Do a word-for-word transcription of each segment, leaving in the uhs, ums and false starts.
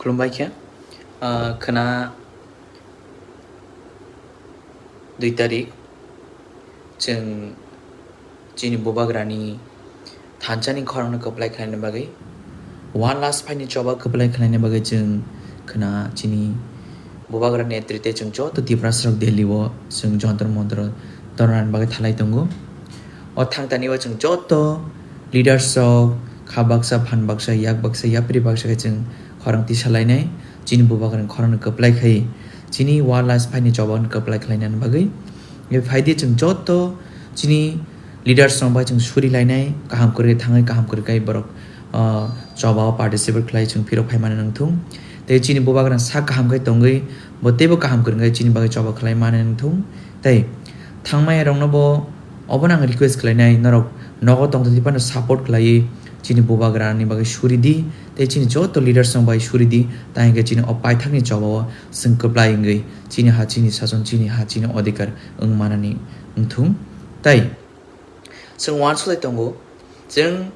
Khulumbai khe, ah, khwna dui tarik chwng chini bubagrani thansa ni khorang no kwplai khlaina bagwi, one last fight ni choba kwplai khlaina bagwi chwng khwna chini bubagra netrite chwng joto Tiprasa rok Delhi o chwng Jantar Mantar o torna ni bagwi thalai tongo. O thangtani o chwng joto leaders rok kha baksa, phan baksa, yak baksa, yapri baksa khe chwng khorang tisa lainai, chini bubagrani khorang no kwplai khai, chini one last fight ni choba no kwplai khlaina bagwi. Phaidi chwng joto chini leaders rok bai chwng suri lainai, kaham kwrwi thangwi, kaham kwrwi khai borok, ah, choba o participate khlai chwng phirok phai mani nangthung. Tei chini bubagrani sak kaham khai tongwi bo teibo kaham kwrwi khai chini bagwi choba khlai mani nangthung. Tei thangmaya rokno bo obono ang request khlainai, norok nogo tongthondi phano support khlaiwi chini bubagrani bagwi suri di, tei chini joto leaders rok bai suri di, tei hwnkhe chini o paithakni choba o chwng kwplai wngwi chini ha, chini sason, chini ha, chini odhikar wng manani wngthung. Tei chwng uansukwi tongo, chwng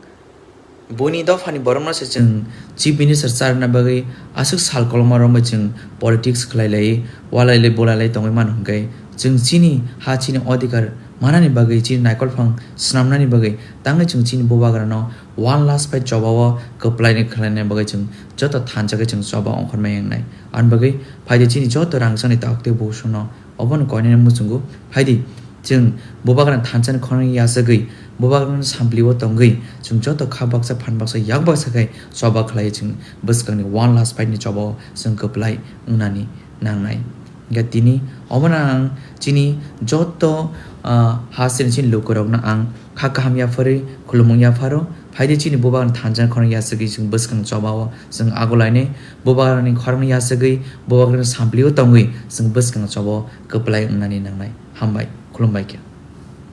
buini dophani borokno se chwng Chief Minister charwna bagwi aswk sal kolokma romwi chwng politics khlai lai, walai lai, bolai lai tongwi mano hwnkhe, chwng chini ha, chini odhikar manani bagwi, chini naikolphang swnamnani bagwi tangwi chwng chini bubagrano one last fight choba o kwplai khlaina bagwi chwng joto thansa khe chwng choba ongkhormai wngnai. Ani bagwi phaidi chini joto rangchakni takhuk tei bukhuk songno obono koinani muchungo phaidi, chwng bubagrani thansa ni khorang yachagwi, bubagrani sampli o tongwi, chwng joto kha baksa, phan baksa, yak baksa khai choba khlai chwng bwskangni one last fight ni choba o chwng kwplai wngnani nangnai. Hwnkhe tini obono ang chini joto, ah, ha sini chini lukurokno ang kha kaham yapharwi khulumung yapharo. Phaidi chini bubagrani thansa ni khorang yachagwi chwng bwskang choba o chwng agulainai, bubagrani khorang yachagwi, bubagrani sampli o tongwi chwng bwskang choba o kwplai wngnani nangnai. Hambai, khulumbai khe.